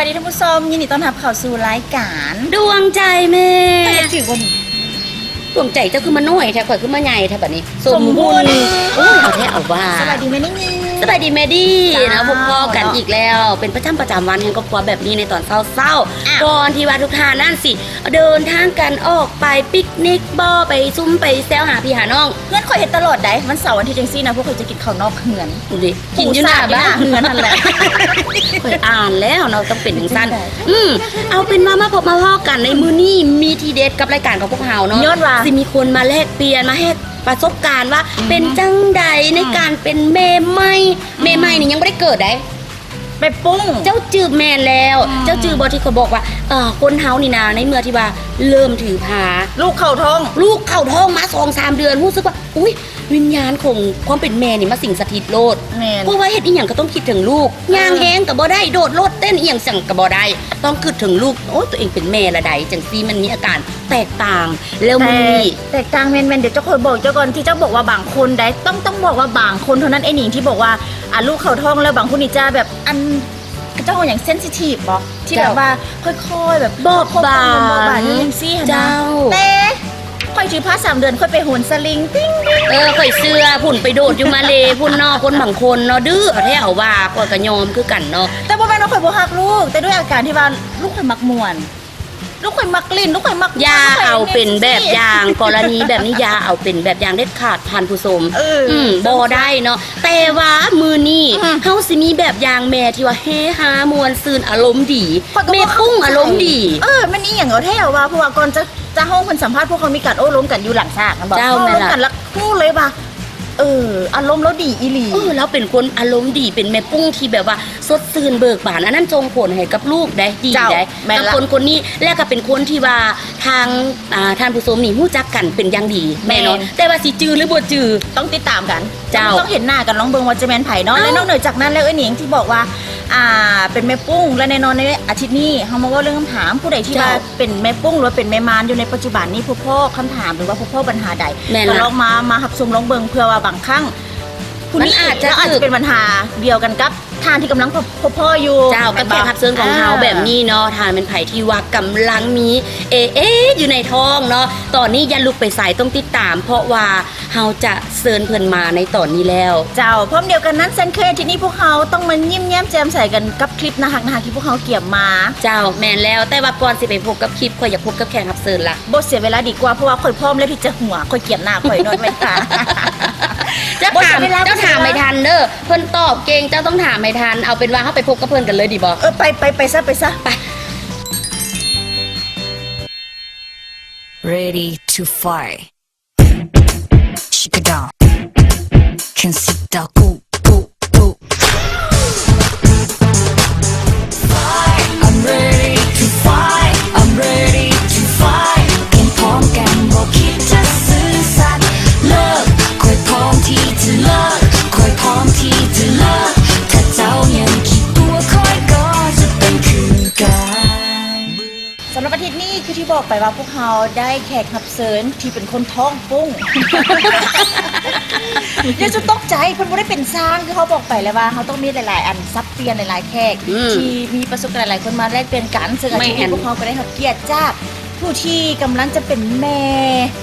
ສະບາຍດີທ່ານຜູ້ຊົມ, ຍິນດີຕ້ອນຮັບເຂົ້າສູ່ລາຍການດວງໃຈແມ່. ເຈົ້າຢາກຖືກບໍ່ນີ້? ດວງໃຈເຈົ້າຄືມານ້ອຍແທ້, ຂ້ອຍຄືມາໃຫຍ່ແທ້ບັດນີ້. ສົມບຸນ. ໂອ້ຍ ເອົາແທ້ເອົາວ່າ. ສະບາຍດີແມ່ນິງ. ສະບາຍດີແມ່ດີ. ເຈົ້າ ນະ ພົບພໍ້ກັນອີກແລ້ວ ເປັນປະຈຳ ປະຈຳວັນແຫ່ງຄອບຄົວແບບນີ້ໃນຕອນເຊົ້າໆ. ອ້າວ ກ່ອນທີ່ວ່າທຸກທ່ານນັ້ນຊິເດີນທາງກັນອອກໄປປິກນິກບໍ ໄປຊຸມໄປແຊວຫາພີ່ຫານ້ອງ. ເຮືອນຂ້ອຍເຮັດຕະຫຼອດໃດ໋. ວັນເສົາວັນອາທິດຈັ່ງຊີ້ນະ ພວກຂ້ອຍຈະກິນເຂົ້ານອກເຮືອນ. ໂອ້ຍ ກິນຢູ່ໜ້າບ້ານ ຢູ່ໜ້າເຮືອນຫັ້ນແຫຼະ. ຂ້ອຍອ່ານແລ້ວເນາະ ຕ້ອງເປັນຈັ່ງຊັ້ນ. ອືມ ເອົາເປັນວ່າມາພົບມາພໍ້ກັນໃນມື້ນີ້ ມີທີເດັດກັບລາຍການຂອງພວກເຮົາເນາະ. ຍ້ອນວ່າຊິມີຄົນມາແລກປ່ຽນ ມາແຮກປະສົບການວ່າ ອືມ ເປັນຈັ່ງໃດໃນການເປັນແມ່ໃໝ່. ອືມ ແມ່ໃໝ່ນີ້ຍັງບໍ່ໄດ້ເກີດໃດ໋. ແມ່ປຸ້ງ ເຈົ້າຈື່ ແມ່ນແລ້ວ. ອືມ ເຈົ້າຈື່ບໍ່ທີ່ເຂົາບອກວ່າ ເອີ ຄົນເຮົານີ້ນະ ໃນເມື່ອທີ່ວ່າເລີ່ມຖືພາ ລູກເຂົ້າທ້ອງ ລູກເຂົ້າທ້ອງມາສອງສາມເດືອນ ຮູ້ສຶກວ່າ ອຸ້ຍ ວິນຍານຂອງຄວາມເປັນແມ່ນີ້ມາສິງສະຖິດໂລດ. ແມ່ນ ເພາະວ່າເຮັດອີ່ຫຍັງກໍຕ້ອງຄິດເຖິງລູກ. ເອີ ຍ່າງແຮງກໍບໍ່ໄດ້ ໂດດໂລດເຕັ້ນອີ່ຫຍັງສັງກໍບໍ່ໄດ້ ຕ້ອງຄິດເຖິງລູກ. ໂອ້ຍ ຕົວເອງເປັນແມ່ລະໃດ ຈັ່ງຊີ້ມັນມີອາການແຕກຕ່າງ. ແລ້ວມື້ນີ້ ແຕກຕ່າງ. ແມ່ນໆ ດຽວເຈົ້າຂ້ອຍບອກເຈົ້າກ່ອນ ທີ່ເຈົ້າບອກວ່າບາງຄົນໃດ໋ ຕ້ອງ ຕ້ອງບອກວ່າບາງຄົນເທົ່ານັ້ນ ໄອ້ໜິງ ທີ່ບອກວ່າ ອາ ລູກເຂົ້າທ້ອງແລ້ວ ບາງຄົນນີ້ຈະແບບ ອັນ ເຂົາເຈົ້າເອີ້ນຫຍັງ ເຊັນຊິທີບບໍ ທີ່ແບບວ່າຄ່ອຍໆ ແບບ ບອບບາງ ບອບບາງຈັ່ງຊີ້ຫັ້ນນະ. ເຈົ້າ ແຕ່ຂ້ອຍຖືພາສາມເດືອນ ຂ້ອຍໄປໂຫນສະລິງ ຕິງໆ. ເອີ ຂ້ອຍເຊື່ອພຸ້ນ ໄປໂດດຢູ່ມາເລພຸ້ນເນາະ. ຄົນບາງຄົນເນາະ ດື້ເອົາແທ້ເອົາວ່າ ຂ້ອຍກໍຍອມຄືກັນເນາະ. ແຕ່ບໍ່ແມ່ນວ່າຂ້ອຍບໍ່ຮັກລູກ ແຕ່ດ້ວຍອາການທີ່ວ່າລູກຂ້ອຍມັກມ່ວນ ລູກຂ້ອຍມັກຫຼິ້ນ ລູກຂ້ອຍມັກ ຢ່າເອົາເປັນແບບຢ່າງ ກໍລະນີແບບນີ້ຢ່າເອົາເປັນແບບຢ່າງເດັດຂາດທ່ານຜູ້ຊົມ. ເອີ ອືມ ບໍ່ໄດ້ເນາະ. ແຕ່ວ່າມື້ນີ້ ອືມ ເຮົາຊິມີແບບຢ່າງແມ່ທີ່ວ່າເຮຮາມ່ວນຊື່ນ ອາລົມດີ ແມ່ປຸ້ງອາລົມດີ. ເອີ ແມ່ນອີ່ຫຍັງເອົາແທ້ວ່າ ເພາະວ່າກ່ອນຈະ ຈະຮ້ອງເພິ່ນສຳພາດ ພວກເຮົາມີການໂອ້ລົມກັນຢູ່ຫຼັງສາກ ແມ່ນບໍ່? ເຈົ້າ ໂອ້ລົມກັນ ແລ້ວຮູ້ເລີຍວ່າ ເອີ ອາລົມລາວດີອີ່ຫຼີ. ເອີ ລາວເປັນຄົນອາລົມດີ ເປັນແມ່ປຸ້ງທີ່ແບບວ່າສົດຊື່ນເບີກບານ. ອັນນັ້ນສົ່ງຜົນໃຫ້ກັບລູກໄດ໋ ດີໄດ໋ ກັບຄົນຄົນນີ້. ແລະກໍເປັນຄົນທີ່ວ່າທາງ ອ່າ ທ່ານຜູ້ຊົມນີ້ຮູ້ຈັກກັນເປັນຢ່າງດີ ແມ່ນເນາະ. ແຕ່ວ່າຊິຈື່ຫຼືບໍ່ຈື່ ຕ້ອງຕິດຕາມກັນ. ເຈົ້າ ຕ້ອງເຫັນໜ້າກັນ ລອງເບິ່ງວ່າຈະແມ່ນໃຜເນາະ. ແລະນອກເໜືອຈາກນັ້ນແລ້ວ ເອື້ອຍໜິງທີ່ບອກວ່າ ອ່າ ເປັນແມ່ປຸ້ງ ແລະແນ່ນອນໃນອາທິດນີ້ ເຮົາມາເວົ້າເລື່ອງຄຳຖາມ ຜູ້ໃດທີ່ວ່າ ເຈົ້າ ເປັນແມ່ປຸ້ງ ຫຼືວ່າເປັນແມ່ມານຢູ່ໃນປັດຈຸບັນນີ້ ພົບພໍ້ຄຳຖາມ ຫຼືວ່າພົບພໍ້ບັນຫາໃດ ກໍລອງມາ ມາຮັບຊົມລອງເບິ່ງ ເພື່ອວ່າບາງຄັ້ງຜູ້ນີ້ອາດຈະ ອາດຈະເປັນບັນຫາດຽວກັນກັບທ່ານທີ່ກຳລັງພົບພໍ້ຢູ່. ເຈົ້າ ກັບແຂກຮັບເຊີນຂອງເຮົາແບບນີ້ເນາະ. ຖ້າແມ່ນໃຜທີ່ວ່າກຳລັງມີເອເອຢູ່ໃນທ້ອງເນາະ ຕອນນີ້ຢ່າລຸກໄປໃສ ຕ້ອງຕິດຕາມ ເພາະວ່າ ເຮົາຈະເຊີນເພິ່ນມາໃນຕອນນີ້ແລ້ວ. ເຈົ້າ ພ້ອມດຽວກັນນັ້ນເຊັ່ນເຄີຍ ອາທິດນີ້ພວກເຮົາຕ້ອງມາຍິ້ມແຍ້ມແຈ່ມໃສກັນກັບຄລິບໜ້າຮັກໆ ທີ່ພວກເຮົາກຽມມາ. ເຈົ້າ ແມ່ນແລ້ວ. ແຕ່ວ່າກ່ອນຊິໄປພົບກັບຄລິບ ຂ້ອຍຢາກພົບກັບແຂກຮັບເຊີນລະ. ບໍ່ເສຍເວລາດີກວ່າ ເພາະວ່າຂ້ອຍພ້ອມແລ້ວທີ່ຈະຫົວ ຂ້ອຍກຽມໜ້າຂ້ອຍນອນໄວ້ທ່າ. ເຈົ້າຖາມ ເຈົ້າຖາມໃຫ້ທັນເດີ ເພິ່ນຕອບເກັ່ງ ເຈົ້າຕ້ອງຖາມໃຫ້ທັນ. ເອົາເປັນວ່າເຮົາໄປພົບກັບເພິ່ນກັນເລີຍດີບໍ່? ເອີ ໄປ ໄປ ໄປຊະ ໄປຊະ ໄປ. Ready to fight. Shake it down. Can sit down. Go, go, go. Fight. I'm ready to fight. I'm ready to fight. ພ້ອມໆ ກັນບໍ່ຄິດຈະຊື່ສັດ. ເລີກ ຂ້ອຍພ້ອມທີ່ຈະເລີກ. ຂ້ອຍພ້ອມທີ່ຈະເລີກ. ຖ້າເຈົ້າຍັງຂີ້ຕົວະ ຂ້ອຍກໍຈະເປັນຄືກັນ. ສຳລັບອາທິດນີ້ ຄືທີ່ບອກໄປວ່າພວກເຮົາໄດ້ແຂກຮັບເຊີນທີ່ເປັນຄົນທ້ອງປຸ້ງ. ຢ່າສຸດຕົກໃຈ ເພິ່ນບໍ່ໄດ້ເປັນຊ່າງ ຄືເຮົາບອກໄປແລ້ວວ່າເຮົາຕ້ອງມີຫຼາຍໆ ອັນ ສັບປ່ຽນຫຼາຍໆແຂກ ອືມ ທີ່ມີປະສົບການຫຼາຍຄົນມາແລກປ່ຽນກັນ. ເຊິ່ງອາທິດນີ້ ແມ່ນ ພວກເຮົາກໍໄດ້ຮັບກຽດຈາກຜູ້ທີ່ກຳລັງຈະເປັນແມ່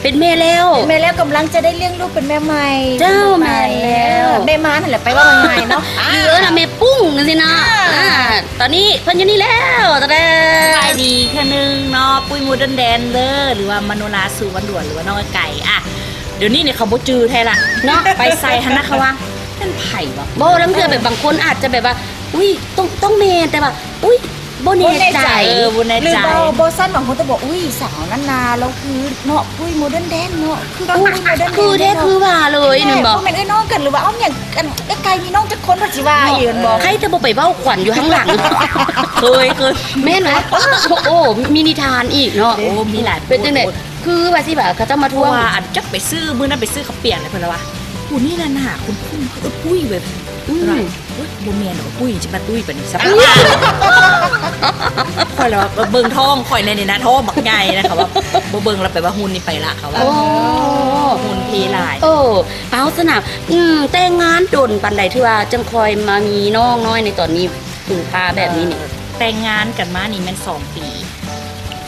ເປັນແມ່ແລ້ວ ເປັນແມ່ແລ້ວ ກຳລັງຈະໄດ້ລ້ຽງລູກເປັນແມ່ໃໝ່. ເຈົ້າ ແມ່ນແລ້ວ ແມ່ມານຫັ້ນແຫຼະ ໄປເວົ້າງ່າຍໆເນາະ ຫຼືວ່າແມ່ປຸ້ງຈັ່ງຊີ້ເນາະ. ອ່າ ອ່າ ຕອນນີ້ເພິ່ນຢູ່ນີ້ແລ້ວ. ຕາແດ ສະບາຍດີເທື່ອໜຶ່ງເນາະ ປຸ້ຍໂມເດີນແດນເດີ ຫຼືວ່າມະໂນລາ ສຸວັນດວນ ຫຼືວ່ານ້ອງໄກ່. ອ່ະ ດຽວນີ້ນີ້ເຂົາບໍ່ຈື່ແທ້ລະເນາະ ໄປໃສຫັ້ນນະ ເຂົາວ່າເປັນໃຜວະ? ບໍ່ ລາງເທື່ອແບບບາງຄົນອາດຈະແບບວ່າ ອຸ້ຍ ຕ້ອງ ຕ້ອງແມ່ນ ແຕ່ວ່າ ອຸ້ຍ ບໍ່ແນ່ໃຈ ບໍ່ແນ່ໃຈ ເອີ ບໍ່ແນ່ໃຈ ຫຼືບໍ່ ບໍ່ຊັ້ນບາງຄົນຈະບອກ ອຸ້ຍ ສາວນັ້ນນາ ລາວຄືເນາະ ປຸ້ຍໂມເດີນແດນເນາະ ຄືປຸ້ຍໂມເດີນແດນ ຄືແທ້ຄືວ່າເລີຍ ແມ່ນບໍ່? ບໍ່ແມ່ນເອື້ອຍນ້ອງກັນ ຫຼືວ່າ ເອົ້າ ຫຍັງ ອັນ ເອື້ອຍໄກ່ມີນ້ອງຈັກຄົນ ເພິ່ນຊິວ່າອີກແມ່ນບໍ່? ໃຜຈະບໍ່ໄປເວົ້າຂວັນຢູ່ທາງຫຼັງ. ເຄີຍ ເຄີຍ ແມ່ນຫວາ? ໂອ້ ມີນິທານອີກເນາະ. ໂອ້ ມີຫຼາຍ ເປັນຈັ່ງໃດ? ຄືວ່າຊິວ່າ ເຂົາເຈົ້າມາທວງ ເພາະວ່າ ອັນ ຈັກໄປຊື້ ມື້ນັ້ນໄປຊື້ເຂົ້າປຽກແລ້ວ ເພິ່ນລະວ່າ ຜູ້ນີ້ນະໜ້າຄຸ້ນໆ ຄືເອື້ອຍປຸ້ຍເວີຍ. ອືມ ໂອ້ຍ ບໍ່ແມ່ນດອກ ປຸ້ຍຊິມາຕຸ້ຍປານນີ້ຊະ. ຂ້ອຍລະວ່າ ເບິ່ງທ້ອງຂ້ອຍແດ່ນີ້ນະ ທ້ອງບັກໃຫຍ່ນະ ເຂົາວ່າ ບໍ່ເບິ່ງລະ ແປວ່າຮຸ່ນນີ້ໄປລະ ເຂົາວ່າ. ໂອ້ ຮຸ່ນເພຫຼາຍ. ເອີ ເອົາຊະນະ ອືມ ແຕ່ງງານດົນປານໃດ ຖືວ່າຈັ່ງຄ່ອຍມາມີນ້ອງນ້ອຍໃນຕອນນີ້ ເພິ່ນພາແບບນີ້ນີ້? ເອີ ແຕ່ງງານກັນມານີ້ແມ່ນສອງປີ.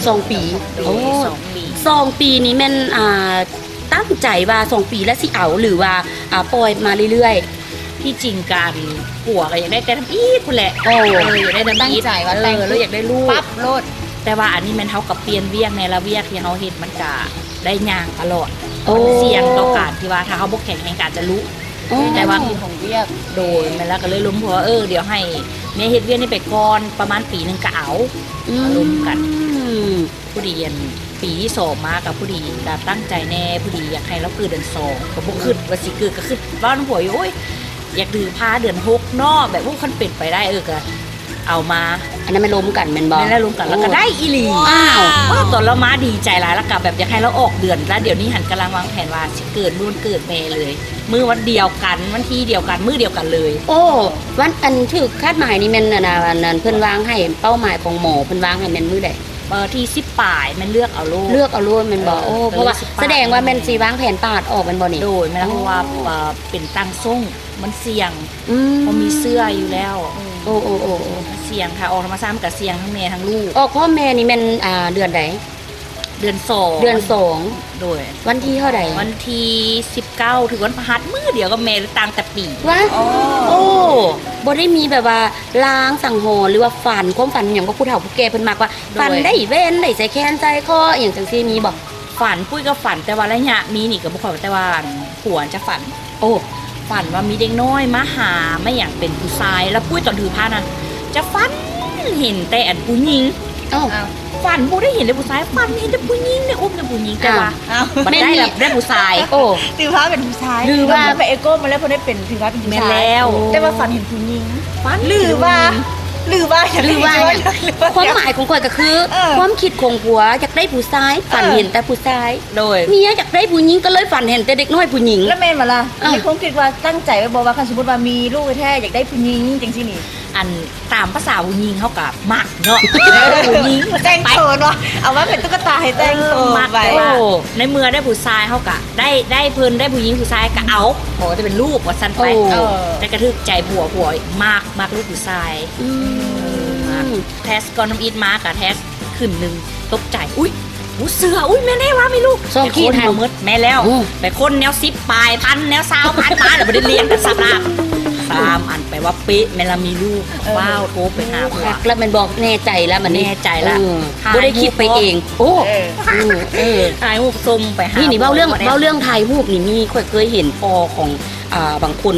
ສອງປີ. ໂອ້ ສອງປີ ສອງປີນີ້ແມ່ນ ອ່າ ຕັ້ງໃຈວ່າສອງປີແລ້ວຊິເອົາ ຫຼືວ່າ ອ່າ ປ່ອຍມາເລື້ອຍໆ? ທີ່ຈິງກະ ຜົວກະຢາກໄດ້ແຕ່ທຳອິດພຸ້ນແຫຼະ. ໂອ້ ເອີ ຢາກໄດ້ທຳອິດ ຕັ້ງໃຈວ່າແຕ່ງ ເອີ ແລ້ວຢາກໄດ້ລູກ ປັບໂລດ. ແຕ່ວ່າອັນນີ້ແມ່ນເຮົາກະປ່ຽນວຽກແດ່ລະ ວຽກທີ່ເຮົາເຮັດມັນກະໄດ້ຍ່າງຕະຫຼອດ. ໂອ້ ມັນສ່ຽງຕໍ່ການທີ່ວ່າຖ້າເຮົາບໍ່ແຂງແຮງກະອາດຈະຫຼຸ. ໂອ້ ແຕ່ວ່າຂອງວຽກ ໂດຍ ແມ່ນລະ ກະເລີຍລົມຫົວວ່າ ເອີ ດຽວໃຫ້ເມຍເຮັດວຽກນີ້ໄປກ່ອນ ປະມານປີໜຶ່ງກະເອົາ. ອືມ ມາລົມກັນ. ພໍດີອັນປີທີສອງມາກະພໍດີ ກະຕັ້ງໃຈແດ່ ພໍດີຢາກໃຫ້ລາວເກີດເດືອນສອງ ກະບໍ່ຄຶດວ່າຊິເກີດ ກະຄຶດເວົ້ານຳຜົວຢູ່ ໂອ້ຍ ຢາກຖືພາເດືອນຫົກເນາະ ແບບ ໂອ້ ຄັນເປັນໄປໄດ້ ເອີ ກະເອົາມາ. ອັນນັ້ນແມ່ນລົມກັນແມ່ນບໍ່? ແມ່ນແລ້ວ ລົມກັນ ແລ້ວກະໄດ້ອີ່ຫຼີ. ອ້າວ ຕອນລາວມາດີໃຈຫຼາຍ ລະກະແບບຢາກໃຫ້ລາວອອກເດືອນ ລະດຽວນີ້ຫັ້ນກຳລັງວາງແຜນວ່າຊິເກີດມື້ວັນເກີດແມ່ເລີຍ ມື້ວັນດຽວກັນ ວັນທີດຽວກັນ ມື້ດຽວກັນເລີຍ. ໂອ້ ວັນ ອັນຖືກຄາດໝາຍນີ້ແມ່ນ ອັນ ອັນ ເພິ່ນວາງໃຫ້ ເປົ້າໝາຍຂອງໝໍເພິ່ນວາງໃຫ້ແມ່ນມື້ໃດ? ເອີ ທີສິບປາຍ ແມ່ນເລືອກເອົາໂລດ. ເລືອກເອົາໂລດແມ່ນບໍ່? ເອີ ໂອ້ ເພາະວ່າສະແດງວ່າແມ່ນຊິວາງແຜນປາດອອກແມ່ນບໍ່ນີ້? ໂດຍ ແມ່ນ ເພາະວ່າ ເອີ ເປັນຕ່າງຊົງ ມັນສ່ຽງ. ອືມ ເພາະມີເຊື້ອຢູ່ແລ້ວ. ໂອ້ ໂອ້ ໂອ້ ໂອ້ ມັນສ່ຽງ ຖ້າອອກທຳມະຊາດມັນກະສ່ຽງທັງແມ່ທັງລູກ. ອອກພ້ອມແມ່ນີ້ແມ່ນ ອ່າ ເດືອນໃດ? ເດືອນສອງ. ເດືອນສອງ. ໂດຍ ວັນທີເທົ່າໃດ? ວັນທີສິບເກົ້າ ຖືກວັນພະຫັດ ມື້ດຽວກັບແມ່ ຕ່າງແຕ່ປີ. ວ້າ ໂອ້ ບໍ່ໄດ້ມີແບບວ່າລາງສັງຫອນ ຫຼືວ່າຝັນ ຄວາມຝັນຫຍັງ ເພາະຜູ້ເຖົ້າຜູ້ແກ່ເພິ່ນມັກວ່າ ໂດຍ ຝັນໄດ້ແຫວນ ໄດ້ສາຍແຂນສາຍຄໍ ອີ່ຫຍັງຈັ່ງຊີ້ ມີບໍ່? ຝັນ ປຸ້ຍກະຝັນ ແຕ່ວ່າໄລຍະນີ້ນີ້ກະບໍ່ຄ່ອຍ ແຕ່ວ່າ ຜົວຈະຝັນ. ໂອ້ ຝັນວ່າມີເດັກນ້ອຍມາຫາ ມາຫຍັງ ເປັນຜູ້ຊາຍ ລະປຸ້ຍຕອນຖືພະນະ ຈະຝັນເຫັນແຕ່ອັນຜູ້ຍິງ. ເອົ້າ ຝັນບໍ່ໄດ້ເຫັນແຕ່ຜູ້ຊາຍ ຝັນເຫັນແຕ່ຜູ້ຍິງ ໄດ້ອຸ້ມແຕ່ຜູ້ຍິງ ແຕ່ວ່າ ເອົ້າ ບັດໄດ້ແບບໄດ້ຜູ້ຊາຍ. ໂອ້ ຖືພະເປັນຜູ້ຊາຍ ຫຼືວ່າໄປເອໂກ້ມາແລ້ວ ເພິ່ນໄດ້ເປັນ ຖືພະເປັນຜູ້ຊາຍ ແມ່ນແລ້ວ. ໂອ້ ແຕ່ວ່າຝັນເຫັນຜູ້ຍິງ ຝັນ ຫຼືວ່າ ຫຼືວ່າ ຫຼືວ່າ ຄວາມໝາຍຂອງຂ້ອຍກະຄື ເອີ ຄວາມຄິດຂອງຜົວຢາກໄດ້ຜູ້ຊາຍ ຝັນເຫັນແຕ່ຜູ້ຊາຍ. ໂດຍ ເມຍຢາກໄດ້ຜູ້ຍິງ ກະເລີຍຝັນເຫັນແຕ່ເດັກນ້ອຍຜູ້ຍິງ. ລະແມ່ນບໍ່ລະ? ເອີ ໃນຄວາມຄິດວ່າຕັ້ງໃຈໄວ້ບໍ່ວ່າ ຄັນສົມມຸດວ່າມີລູກແທ້ໆ ຢາກໄດ້ຜູ້ຍິງຈັ່ງຊີ້ນີ້? ອັນຕາມພາສາຜູ້ຍິງເຮົາກະມັກເນາະ ຜູ້ຍິງ ແຕ່ງໂຕເນາະ ເອົາມາເປັນຕຸກກະຕາໃຫ້ແຕ່ງໂຕໄວ້. ໂອ້ ໃນເມື່ອໄດ້ຜູ້ຊາຍເຮົາກະໄດ້ ໄດ້ເພິ່ນ ໄດ້ຜູ້ຍິງຜູ້ຊາຍກະເອົາ ຂໍແຕ່ເປັນລູກວ່າຊັ້ນໄປ. ໂອ້ ແຕ່ກະຖືກໃຈຜົວ ຜົວມັກ ມັກລູກຜູ້ຊາຍ. ອືມ ແທສກ່ອນທຳອິດມາກະແທສ ຂຶ້ນໜຶ່ງ ຕົກໃຈ ອຸ້ຍ ບໍ່ເຊື່ອ ອຸ້ຍ ແມ່ນແທ້ວ່າມີລູກ ສອງຂີດ ໄປຄົ້ນມາໝົດ. ແມ່ນແລ້ວ ໂອ້ ໄປຄົ້ນແນວສິບປາຍພັນ ແນວຊາວພັນມາ ແລ້ວບໍ່ໄດ້ລຽນກັນສາບລາບ ສາມອັນ ແປວ່າເປະ ແມ່ນລະມີລູກ. ເອີ ວ້າວ ໂທໄປຫາຜົວ ຄັກລະແມ່ນບໍ່? ແນ່ໃຈລະບາດນີ້ ແນ່ໃຈລະ ເອີ ບໍ່ໄດ້ຄິດໄປເອງ. ໂອ້ ເອີ ເອີ ຖ່າຍຮູບສົ່ງໄປຫາ ນີ້ ນີ້ ເວົ້າເລື່ອງ ເວົ້າເລື່ອງຖ່າຍຮູບນີ້ ມີ ຂ້ອຍເຄີຍເຫັນພໍ່ຂອງ ອ່າ ບາງຄົນ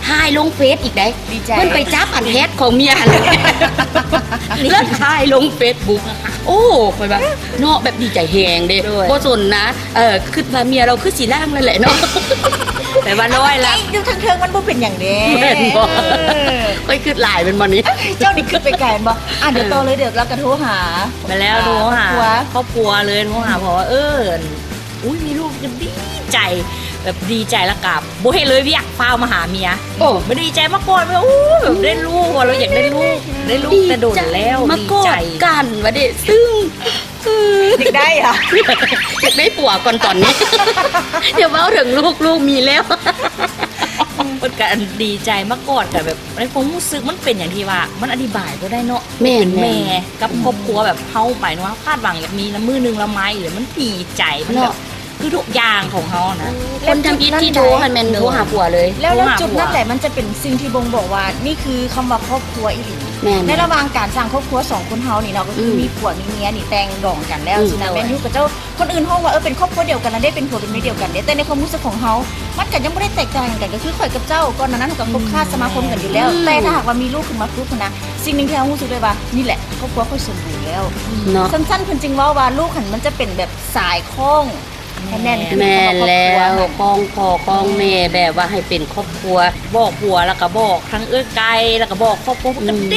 ຖ່າຍລົງເຟສອີກໃດ໋ ດີໃຈ ເພິ່ນໄປຈັບອັນແທສຂອງເມຍຫັ້ນ ແລ້ວຖ່າຍລົງເຟສບຸກ. ໂອ້ ຂ້ອຍວ່າເນາະ ແບບດີໃຈແຮງເດ້ ໂດຍ ບໍ່ສົນນະ ເອີ ຄິດວ່າເມຍລາວຄືຊິລ້າງແລ້ວແຫຼະເນາະ ແຕ່ວ່າລອຍລະ ຢູ່ທາງເທິງມັນບໍ່ເປັນຫຍັງເດ້. ແມ່ນບໍ່? ເອີ ຂ້ອຍຄິດຫຼາຍແມ່ນບໍ່ນີ້? ເຈົ້ານີ້ຄິດໄປໄກແມ່ນບໍ່? ອ່າ ດຽວຕໍ່ເລີຍ ດຽວລາວກະໂທຫາ ແມ່ນແລ້ວ ອ່າ ໂທຫາຄອບຄົວ ຄອບຄົວເລີຍ ໂທຫາພໍ່ວ່າ ເອີ ອຸ້ຍ ມີລູກກະດີໃຈ ແບບດີໃຈລະກະບໍ່ເຮັດເລີຍວຽກ ຟ້າວມາຫາເມຍ. ໂອ້ ມາດີໃຈມາກອດເມຍ ໂອ້ ແບບໄດ້ລູກ ວ່າລາວຢາກໄດ້ລູກ ໄດ້ລູກແຕ່ດົນແລ້ວ ມາກອດກັນວ່າເດ້ ຊຶ່ງ ຢາກໄດ້ອະ ຢາກໄດ້ຜົວກ່ອນຕອນນີ້ ຢ່າເວົ້າເຖິງລູກ ລູກມີແລ້ວ. ມັນກະອັນດີໃຈມາກອດກັນ ແບບໃນຄວາມຮູ້ສຶກມັນເປັນຫຍັງທີ່ວ່າມັນອະທິບາຍບໍ່ໄດ້ເນາະ. ແມ່ນ ເປັນແມ່ ແມ່ ກັບຄອບຄົວ ແບບເຮົາ ໝາຍເຖິງວ່າຄາດຫວັງຢາກມີ ລະມື້ໜຶ່ງລະມາອີກ ມັນດີໃຈ ມັນແບບ ເນາະ ຄືທຸກຢ່າງຂອງເຮົານະ. ຄົນທຳອິດທີ່ໂທຫັ້ນແມ່ນໂທຫາຜົວເລີຍ ແລ້ວ ແລ້ວຈຸດນັ້ນແຫຼະ ມັນຈະເປັນສິ່ງທີ່ບົ່ງບອກວ່ານີ້ຄືຄຳວ່າຄອບຄົວອີ່ຫຼີ. ແມ່ນ ໃນລະຫວ່າງການສ້າງຄອບຄົວສອງຄົນເຮົານີ້ເນາະ ກະຄື ອືມ ມີຜົວມີເມຍນີ້ ແຕ່ງດອງກັນແລ້ວ ອືມ ຊີ້ນະ ໂດຍ ແມ່ນຢູ່ ຂະເຈົ້າ ຄົນອື່ນຮ້ອງວ່າ ເອີ ເປັນຄອບຄົວດຽວກັນລະເດ້ ເປັນຜົວເປັນເມຍດຽວກັນເດ້ ແຕ່ໃນຄວາມຮູ້ສຶກຂອງເຮົາ ມັນກະຍັງບໍ່ໄດ້ແຕກຕ່າງຫຍັງກັນ ກະຄືຂ້ອຍກັບເຈົ້າ ກ່ອນໜ້ານັ້ນເຮົາກະຄົບຄ້າສະມາຄົມກັນຢູ່ແລ້ວ. ອືມ ແຕ່ຖ້າຫາກວ່າມີລູກຂຶ້ນມາປຸບຫັ້ນນະ ສິ່ງໜຶ່ງທີ່ເຮົາຮູ້ສຶກໄດ້ວ່າ ນີ້ແຫຼະຄອບຄົວຂ້ອຍສົມບູນແລ້ວເນາະ. ຊັ້ນໆ ເພິ່ນຈຶ່ງເວົ້າວ່າ ລູກຫັ້ນມັນຈະເປັນແບບສາຍຄ້ອງ ໃຫ້ແໜ້ນຂຶ້ນ ແມ່ນແລ້ວ ຄອບຄົວຫັ້ນ ຄ້ອງພໍ່ຄ້ອງແມ່ ແບບວ່າໃຫ້ເປັນຄອບຄົວ ບອກຜົວ ລະກະບອກທັງເອື້ອຍໄກ່ ລະກະບອກຄອບຄົວ ເພິ່ນກະ ອືມ ດີ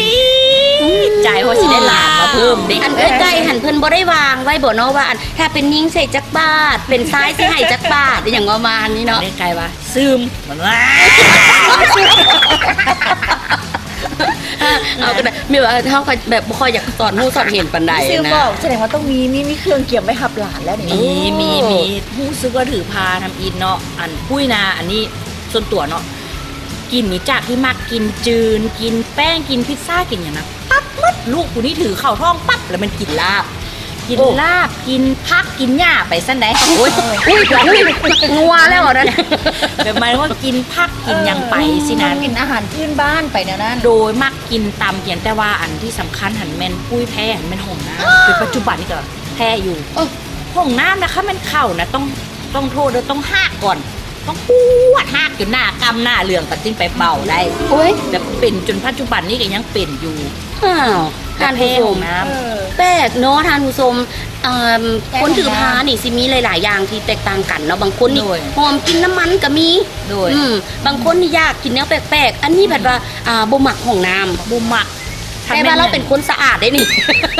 ໃຈ ເພາະຊິໄດ້ຫຼານມາເພີ່ມເດ້. ອັນເອື້ອຍໄກ່ຫັ້ນ ເພິ່ນບໍ່ໄດ້ວາງໄວ້ບໍ່ເນາະ ວ່າອັນ ຖ້າເປັນຍິງໃຫ້ຈັກບາດ ເປັນຊາຍຊິໃຫ້ຈັກບາດ ອີ່ຫຍັງປະມານນີ້ເນາະ. ເອື້ອຍໄກ່ວ່າ ຊຶມ ເອົາກະໄດ້ ແມ່ນວ່າເຮົາກະແບບບໍ່ຄ່ອຍຢາກສອນຮູ້ສອນເຫັນປານໃດ ຊື່ນະ ບອກ ສະແດງວ່າຕ້ອງມີ ມີ ມີເຄື່ອງກຽມໄວ້ຮັບຫຼານແລ້ວນີ້. ມີ ມີ ມີ ຮູ້ສຶກວ່າຖືພາທຳອິດເນາະ ອັນ ປຸ້ຍນະ ອັນນີ້ສ່ວນຕົວເນາະ ກິນ ຈາກທີ່ມັກກິນຈືນ ກິນແປ້ງ ກິນພິດຊາ ກິນຫຍັງນະ ປັບ ໝົດ ລູກຜູ້ນີ້ຖືເຂົ້າທ້ອງປັບ ແລ້ວແມ່ນກິນລາບ ກິນ ໂອ້ ລາບ ກິນຜັກ ກິນຫຍ້າໄປຊັ້ນໃດ໋. ໂອ້ຍ ອຸ້ຍ ອຸ້ຍ ງົວແລ້ວອັນນັ້ນ ແບບໝາຍວ່າກິນຜັກກິນຫຍັງໄປ ອໍ ຊີ້ນະ ກິນອາຫານພື້ນບ້ານໄປແນວນັ້ນ ໂດຍມັກກິນຕຳ ກິນ ແຕ່ວ່າອັນທີ່ສຳຄັນຫັ້ນແມ່ນປຸ້ຍແພ້ຫັ້ນແມ່ນຫ້ອງນ້ຳ ແຕ່ປັດຈຸບັນນີ້ກໍແພ້ຢູ່ ເອີ ຫ້ອງນ້ຳນະ ຄັນແມ່ນເຂົ້ານະ ຕ້ອງ ຕ້ອງໂທດເດີ ຕ້ອງຮາກກ່ອນ ຕ້ອງປວດຮາກຈົນໜ້າກຳໜ້າເຫຼືອງ ກໍຈຶ່ງໄປເປົ່າໄດ້. ໂອ້ຍ ແບບເປັນຈົນປັດຈຸບັນນີ້ກໍຍັງເປັນຢູ່. ອ້າວ ທ່ານຜູ້ຊົມ ເອີ ແປກເນາະທ່ານຜູ້ຊົມ ເອີ ແປກ ຄົນຖືພານີ້ຊິມີຫຼາຍໆຢ່າງທີ່ແຕກຕ່າງກັນເນາະ ບາງຄົນນີ້ ໂດຍ ຫອມກິ່ນນ້ຳມັນກໍມີ ໂດຍ ອືມ ບາງຄົນນີ້ຢາກກິນແນວແປກໆ ອັນນີ້ ອືມ ພັດວ່າ ອ່າ ບໍ່ມັກຫ້ອງນ້ຳ ບໍ່ມັກ ແຕ່ວ່າລາວເປັນຄົນສະອາດເດ້ນີ້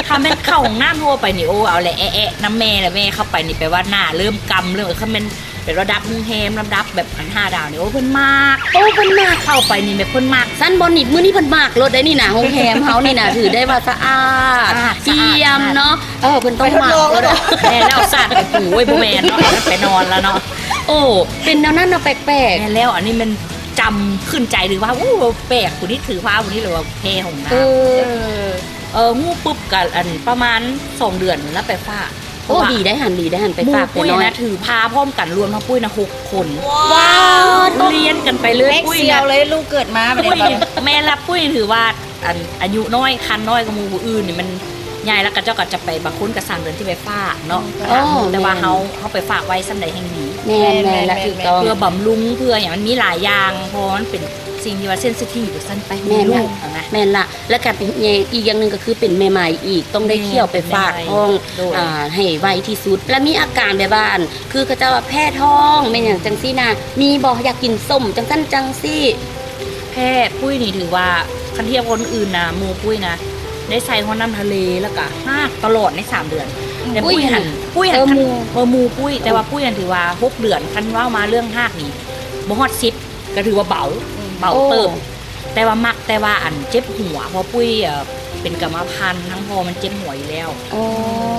ຖ້າແມ່ນເຂົ້າຫ້ອງນ້ຳທົ່ວໄປນີ້ ໂອ້ ເອົາແຫຼະ ແອະໆ ນຳແມ່ ແລ້ວແມ່ເຂົ້າໄປນີ້ ແປວ່າໜ້າເລີ່ມກຳ ເລີ່ມ ຄັນແມ່ນ ເປັນລະດັບໂຮງແຮມ ລະດັບແບບອັນຫ້າດາວນີ້ ໂອ້ ເພິ່ນມັກ ໂອ້ ເພິ່ນມັກ ເຂົ້າໄປນີ້ແມ່ເພິ່ນມັກ ຊັ້ນບ່ອນນີ້ ມື້ນີ້ເພິ່ນມັກໂລດໄດ໋ນີ້ນະ ໂຮງແຮມເຮົານີ້ນະ ຖືໄດ້ວ່າສະອາດ ສະອາດ ສະອາດ ກ່ຽມເນາະ ເອີ ເພິ່ນຕ້ອງມັກໂລດ ແມ່ນແລ້ວ ສາດໄປປູ ໂອ້ຍ ບໍ່ແມ່ນເນາະ ໄປນອນແລ້ວເນາະ ໂອ້ ເປັນແນວນັ້ນເນາະ ແປກໆ ແມ່ນແລ້ວ ອັນນີ້ແມ່ນຈຳຂຶ້ນໃຈເລີຍວ່າ ໂອ້ ແປກ ຜູ້ນີ້ຖືພາ ຜູ້ນີ້ ຫຼືວ່າແພ້ຫ້ອງນ້ຳ ເອີ ເອີ ຮູ້ປຶບ ກະອັນປະມານສອງເດືອນແລ້ວໄປຝາກ ໂອ້ ດີໄດ໋ຫັ້ນ ດີໄດ໋ຫັ້ນ ໄປຝາກແຕ່ນ້ອຍ ປຸ້ຍນະຖືພາພ້ອມກັນ ລວມທັງປຸ້ຍນະຫົກຄົນ ວ້າວ ລຽນກັນໄປເລີຍ ປຸ້ຍນະ ເລັກສ່ຽວເລີຍ ລູກເກີດມາ ປຸ້ຍ ແມ່ນລະ ປຸ້ຍຖືວ່າອັນອາຍຸນ້ອຍ ຄັນນ້ອຍກວ່າໝູ່ຜູ້ອື່ນນີ້ ມັນໃຫຍ່ແລ້ວ ເຂົາເຈົ້າກໍຈະໄປ ບາງຄົນກໍສາມເດືອນທີ່ໄປຝາກເນາະ ອໍ ແຕ່ວ່າເຮົາ ເຮົາໄປຝາກໄວ້ສ່ຳໃດແຮ່ງດີ ແມ່ນໆ ແມ່ນແລ້ວ ຖືກຕ້ອງ ເພື່ອບຳລຸງ ເພື່ອຫຍັງ ມັນມີຫຼາຍຢ່າງ ເພາະວ່າມັນເປັນສິ່ງທີ່ວ່າເຊັນຊິທີບວ່າຊັ້ນໄປ ແມ່ນ ລູກນະ ແມ່ນລະ ແລ້ວກໍເປັນ ອີກຢ່າງໜຶ່ງກໍຄືເປັນແມ່ໃໝ່ອີກ ຕ້ອງໄດ້ ແມ່ນ ຂ້ຽວໄປຝາກທ້ອງ ໂດຍ ອ່າ ໃຫ້ໄວທີ່ສຸດ ແລ້ວມີອາການແບບວ່າ ຄືເຂົາເຈົ້າວ່າແພ້ທ້ອງ ແມ່ນຫຍັງຈັ່ງຊີ້ນະ ມີບໍ່? ຢາກກິນສົ້ມຈັ່ງຊັ້ນຈັ່ງຊີ້ ແພ້ ປຸ້ຍນີ້ຖືວ່າ ຄັນທຽບຄົນອື່ນນະ ໝູ່ປຸ້ຍນະ ໄດ້ໃສ່ຮອດນ້ຳທະເລ ແລ້ວກໍຮາກຕະຫຼອດໃນສາມເດືອນ ອືມ ແຕ່ປຸ້ຍຫັ້ນ ປຸ້ຍຫັ້ນ ເອີ ໝູ່ ເອີ ໝູ່ປຸ້ຍ ແຕ່ວ່າ ເອີ ປຸ້ຍຫັ້ນຖືວ່າຫົກເດືອນ ຄັນເວົ້າມາເລື່ອງຮາກນີ້ ບໍ່ຮອດສິບ ກໍຖືວ່າເບົາ ອືມ ເບົາເຕີບ ໂອ້ ແຕ່ວ່າມັກແຕ່ວ່າອັນເຈັບຫົວ ເພາະປຸ້ຍ ເອີ ເປັນກຳມະພັນ ທັງພໍ່ມັນເຈັບຫົວຢູ່ແລ້ວ ໂອ້